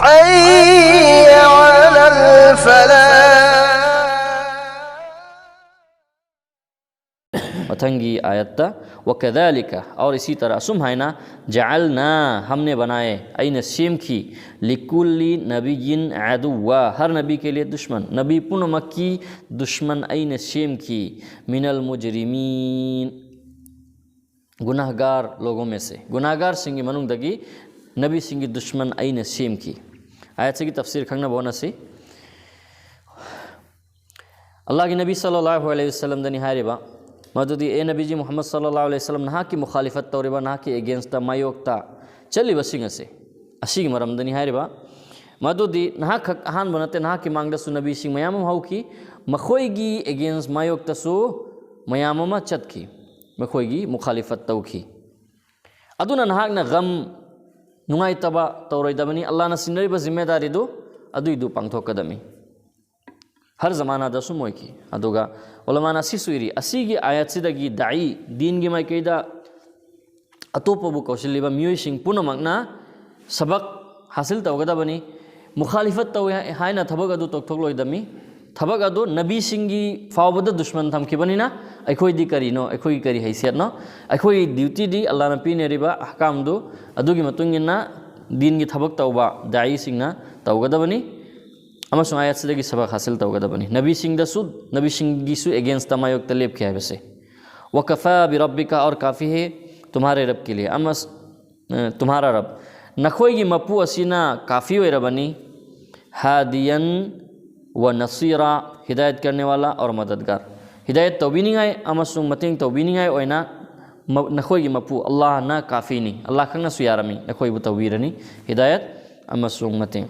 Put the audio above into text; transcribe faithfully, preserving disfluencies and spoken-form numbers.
حي على الفلاح. ꯃꯊꯪꯒꯤ ꯑꯥꯌꯠꯇ, وكذلك, और इसी तरह, ꯑꯁꯨꯝ ꯍꯥꯏꯅ, جعلنا, हमने बनाए, ꯑꯩꯅ ꯁꯦꯝꯈꯤ, لكل نبي عدوا, हर नबी के लिए दुश्मन, नबी ꯄꯨꯝꯅꯃꯛꯀꯤ दुश्मन ꯑꯩꯅ ꯁꯦꯝꯈꯤ, من المجرمين, गुनहगार लोगों में से, गुनहगारꯁꯤꯡꯒꯤ ꯃꯅꯨꯡꯗꯒꯤ ꯅꯕꯤꯁꯤꯡꯒꯤ दुश्मन ꯑꯩꯅ ꯁꯦꯝꯈꯤ꯫ ꯑꯥꯌꯠꯁꯤꯒꯤ ꯇꯐꯁꯤꯔ ꯈꯪꯅꯕ ꯍꯣꯠꯅꯁꯤ꯫ ꯑꯜꯂꯥꯍꯒꯤ ꯅꯕꯤ ꯁꯜꯂꯜꯂꯥꯍꯨ ꯑꯂꯩꯍꯤ ꯋꯁꯜꯂꯝꯗꯅꯤ ꯍꯥꯏꯔꯤꯕ, ꯃꯗꯨꯗꯤ, ꯑꯦ ꯅꯕꯤꯖꯤ ꯃꯨꯍꯝꯃꯗ ꯁꯜꯂꯜꯂꯥꯍꯨ ꯑꯂꯩꯍꯤ ꯋꯁꯜꯂꯝ, ꯅꯍꯥꯛꯀꯤ ꯃꯨꯈꯥꯂꯤꯐꯠ ꯇꯧꯔꯤꯕ, ꯅꯍꯥꯛꯀꯤ against, ꯃꯥꯌꯣꯛꯇ ꯆꯠꯂꯤꯕꯁꯤꯡ ꯑꯁꯦ, ꯑꯁꯤꯒꯤ ꯃꯔꯝꯗꯅꯤ ꯍꯥꯏꯔꯤꯕ꯫ ꯃꯗꯨꯗꯤ ꯅꯍꯥꯛꯈꯛ ꯑꯍꯥꯟꯕ ꯅꯠꯇꯦ, ꯅꯍꯥꯛꯀꯤ ꯃꯥꯡꯗꯁꯨ ꯅꯕꯤꯁꯤꯡ ꯃꯌꯥꯝ ꯑꯃ ꯍꯧꯈꯤ꯫ ꯃꯈꯣꯏꯒꯤ against, ꯃꯥꯌꯣꯛꯇꯁꯨ ꯃꯌꯥꯝ ꯑꯃ ꯆꯠꯈꯤ, ꯃꯈꯣꯏꯒꯤ ꯃꯨꯈꯥꯂꯤꯐꯠ ꯇꯧꯈꯤ꯫ ꯑꯗꯨꯅ ꯅꯍꯥꯛꯅ ꯒꯝ, ꯅꯨꯡꯉꯥꯏꯇꯕ ꯇꯧꯔꯣꯏꯗꯕꯅꯤ꯫ ꯑꯜꯂꯥꯍꯅ ꯁꯤꯟꯅꯔꯤꯕ ꯖꯤꯝꯃꯦꯗꯥꯔꯤꯗꯨ ꯑꯗꯨꯏꯗꯨ ꯄꯥꯡꯊꯣꯛꯀꯗꯕꯅꯤ꯫ ꯍꯔ ꯖꯃꯥꯅꯥꯗ ꯁꯨꯝ ꯑꯣꯏꯈꯤ꯫ ꯑꯗꯨꯒ ꯎꯂꯃꯥꯅ ꯑꯁꯤꯁꯨ ꯏꯔꯤ, ꯑꯁꯤꯒꯤ ꯑꯥꯌꯠꯁꯤꯗꯒꯤ ꯗꯥꯏ, ꯗꯤꯟꯒꯤ ꯃꯥꯏꯀꯩꯗ ꯑꯇꯣꯞꯄꯕꯨ ꯀꯧꯁꯤꯜꯂꯤꯕ ꯃꯤꯑꯣꯏꯁꯤꯡ ꯄꯨꯝꯅꯃꯛꯅ ꯁꯕꯛ ꯍꯥꯁꯤꯜ ꯇꯧꯒꯗꯕꯅꯤ꯫ ꯃꯨꯈꯥꯂꯤꯐꯠ ꯇꯧꯏ ꯍꯥꯏꯅ ꯊꯕꯛ ꯑꯗꯨ ꯇꯧꯊꯣꯛꯂꯣꯏꯗꯕꯅꯤ꯫ ꯊꯕꯛ ꯑꯗꯨ ꯅꯕꯤꯁꯤꯡꯒꯤ ꯐꯥꯎꯕꯗ दुश्मन ꯊꯝꯈꯤꯕꯅꯤꯅ, ꯑꯩꯈꯣꯏꯗꯤ ꯀꯔꯤꯅꯣ? ꯑꯩꯈꯣꯏꯒꯤ ꯀꯔꯤ ꯍꯩꯁꯤꯌꯠꯅꯣ? ꯑꯩꯈꯣꯏꯒꯤ duty ꯗꯤ ꯑꯜꯂꯥꯍꯅ ꯄꯤꯅꯔꯤꯕ ꯑꯍꯀꯥꯝꯗꯨ, ꯑꯗꯨꯒꯤ ꯃꯇꯨꯡ ꯏꯟꯅ ꯗꯤꯟꯒꯤ ꯊꯕꯛ ꯇꯧꯕ ꯗꯥꯏꯁꯤꯡꯅ ꯇꯧꯒꯗꯕꯅꯤ꯫ ꯑꯃꯁꯨꯡ ꯑꯥꯌꯠꯁꯤꯗꯒꯤ ꯁꯕꯛ ꯍꯥꯁꯤꯜ ꯇꯧꯒꯗꯕꯅꯤ꯫ ꯅꯕꯤꯁꯤꯡꯗꯁꯨ, ꯅꯕꯤꯁꯤꯡꯒꯤꯁꯨ against ꯇ ꯃꯥꯌꯣꯛꯇ ꯂꯦꯞꯈꯤ ꯍꯥꯏꯕꯁꯦ꯫ وكفى بربك, और काफ़ी है तुम्हारे रब के लिए, ꯑꯃꯁ-, ꯑ, तुम्हारा रब, ꯅꯈꯣꯏꯒꯤ ꯃꯄꯨ ꯑꯁꯤꯅ ꯀꯥꯐꯤ ꯑꯣꯏꯔꯕꯅꯤ꯫ هاديا ونصيرا, हिदायत करने वाला और मददगार, ꯍꯤꯗꯥꯌꯠ ꯇꯧꯕꯤꯅꯤꯡꯉꯥꯏ ꯑꯃꯁꯨꯡ ꯃꯇꯦꯡ ꯇꯧꯕꯤꯅꯤꯡꯉꯥꯏ ꯑꯣꯏꯅ ꯃ-, ꯅꯈꯣꯏꯒꯤ ꯃꯄꯨ ꯑꯜꯂꯥꯍꯅ ꯀꯥꯐꯤꯅꯤ꯫ ꯑꯜꯂꯥꯍ ꯈꯛꯅꯁꯨ ꯌꯥꯔꯝꯃꯤ, ꯅꯈꯣꯏꯕꯨ ꯇꯧꯕꯤꯔꯅꯤ ꯍꯤꯗꯥꯌꯠ ꯑꯃꯁꯨꯡ ꯃꯇꯦꯡ꯫